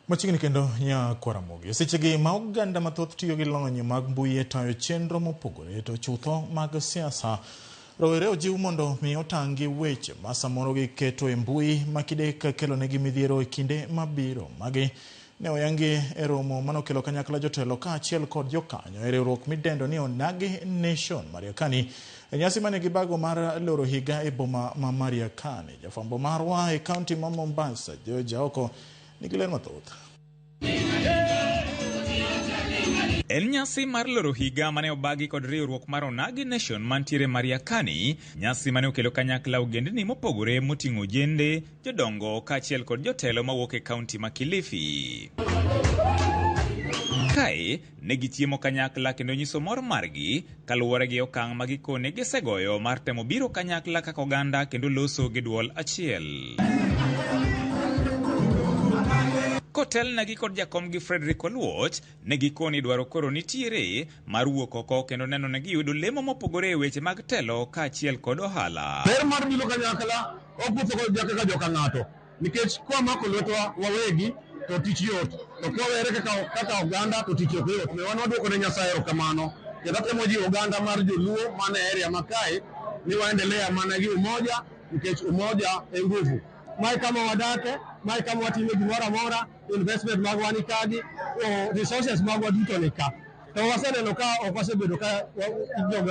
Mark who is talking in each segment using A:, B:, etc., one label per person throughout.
A: Machiegni kendo nya Ramogi. E sechegi ma oganda mathoth tiyo gi lony mag mbui e tayo chenro mopogore to chutho mag siasa. Rowere ojiw mondo mi otang' gi weche ma samoro giketo e mbui ma kidek kelonegi midhiero e kinde mabiro. Magi ne oyangi e romo manokelo kanyakla jotelo kaachiel kod jokanyo e riwruok midendo ni Onagi Nation Mariakani e nyasi mane gibago mar loro higa e boma ma Mariakani. Jafwambo marwa e kaunti ma Mombasa, George Aoko, nigi ler mathoth.
B: En nyasi mar loro higa mane obagi kod riwruok mar Onagi Nation mantiere Mariakani, nyasi mane okelo kanyakla ogendni mopogore moting'o ojende, jodongo kaachiel kod jotelo mawuok e kaunti ma Kilifi. Kae ne gichiemo kanyakla kendo nyiso mor margi kaluwore gi okang' ma gikone gisegoyo mar temo biro kanyakla kaka oganda kendo loso gi duol achiel. Kotelnegi kod jakomgi Frederick Oluoch, ne gikoni dwaro koro nitiere mar wuok oko kendo neno ni giyudo lemo mopogore e weche mag telo kaachiel kod ohala.
C: Ber mar biro kanyakla ok wuotho kaka joka ng'ato nikech kwamako lwetwa wawegi to tich yot to kwawere kaka oganda to tich ok yot. Wan waduoko ne Nyasaye erokamano kendo atemo jiwo oganda mar joluo man e area ma kae ni waendelea mana gi umoja nikech umoja e nguvu.
D: Mae kama wadake, mae kama watime gimoro amora, investment magwa ni kagi, resources magwa duto ni ka. To waseneno ka ok wasebedo ka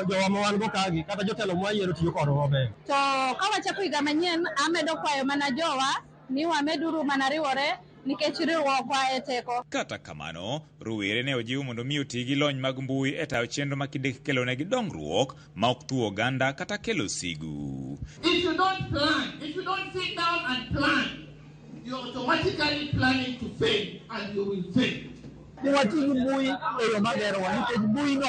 D: jowa ma wan go kagi kata jotelo mwayiero tiyo kodwa maber.
E: To ka wachako higa manyien, amedo kwayo mana jowa ni wameduru mana riwore nikech riwruokwa e teko.
B: Kata kamano, rowere ne ojiw mondo mi oti gi lony mag mbui e tayo chenro ma kidek kelonegi dongruok ma ok thuo oganda kata kelo sigu.
F: If you don't plan, if you don't sit down and plan, you're automatically planning to fail and you will fail.
D: Ni wati gi mbui e yo magerowa nikech mbui no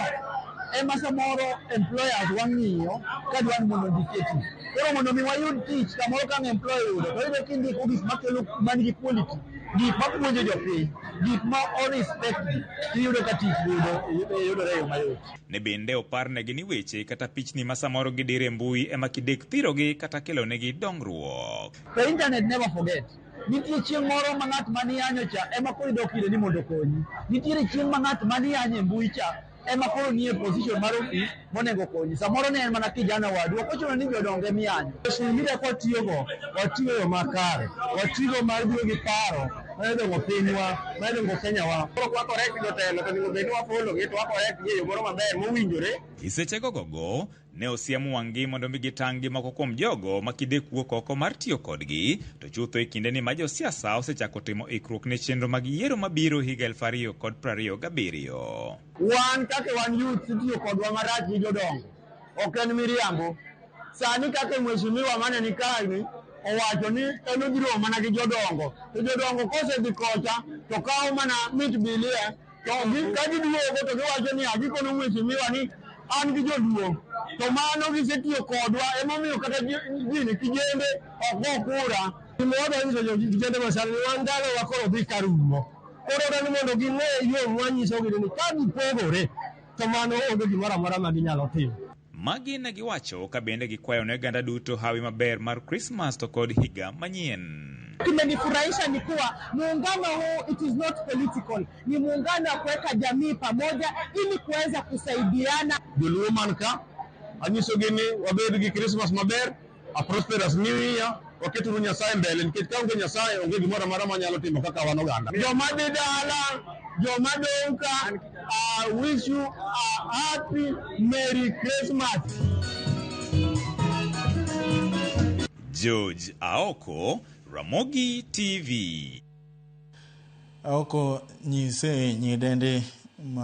D: ema samoro employers wang'iyo ka dwa ni mondo ondike tich. Koro mondo mi wayud tich kamoro ka ang' employer yudo to iyudo kindiko gik makelo man gi quality, gik mapuonjo jopiny, gik ma o respect ji, tiyudo ka tich yudore e yo mayot.
B: Ne bende oparnegi ni weche kata pichni ma samoro gidiro e mbui ema kidek thirogi kata kelonegi dongruok.
D: To internet never forget. Nitie chieng' moro ma ng'at maniyanyo cha ema koro idok ire ni mondo okonyi. Nitiere chieng' ma ng'at maniyanyo e mbui cha ema koro nie position mar ofis monego okonyi. Samoro ne en mana kijana wadu, ok ochuno ni jodongo ema iyanyo. Social media kwatiyogo, watiyo e yo makare. Watigo mar biro gi paro mar dongo pinywa, mar dongo Kenya wa.
C: Koro kwa correct jotelo to onego bed ni wa follow gi to wa correct gi e yo moro maber mowinjore.
B: E seche gogogo, ne osiem wang'gi mondo mi gitang' gi moko kuom jogo ma kidek wuok oko mar tiyo kodgi, to chutho e kindeni ma josiasa osechako timo ikruok ne chenro mag yiero mabiro higa 2027.
D: Wan kaka wan youth itiyo kodwa marach gi jodongo. Ok en miriambo. Sani kaka mheshimiwa mane ni kae owacho ni en odhi romo mana gi jodongo. To jodongo kosedhi kocha to kawo mana mit bilie to ka giduogo to giwacho ni agikono mheshimiwa ni an gi joluo. To mano gisetiyo kodwa emomiyo kata gini kijende ok go kura.
G: Gima wadwa nyiso vijende masani ni wan ndalowa koro dhi ka rumo. Koro dwani mondo ging'e yo mwanyisogi ni ka gipogore to mano onge gimoro amora ma ginyalo timo.
B: Magi ne giwacho ka bende gikwayo ne oganda duto hawi maber mar Krismas to kod higa manyien.
H: Kimenifurahisha ni kuwa muungano huu it is not political, ni muungano wa kuweka jamii pamoja ili kuweza kusaidiana.
C: Joluo man ka anyisogi ni wabed gi Christmas maber, a prosperous new year, waketuru Nyasaye mbele nikech ka onge Nyasaye onge gimoro amora manyalo timo kaka wan oganda.
D: Joma dhi dala, joma dong' ka, I wish you a happy Merry Christmas.
B: George Aoko, Ramogi TV.
A: Aoko nyise nyidende ma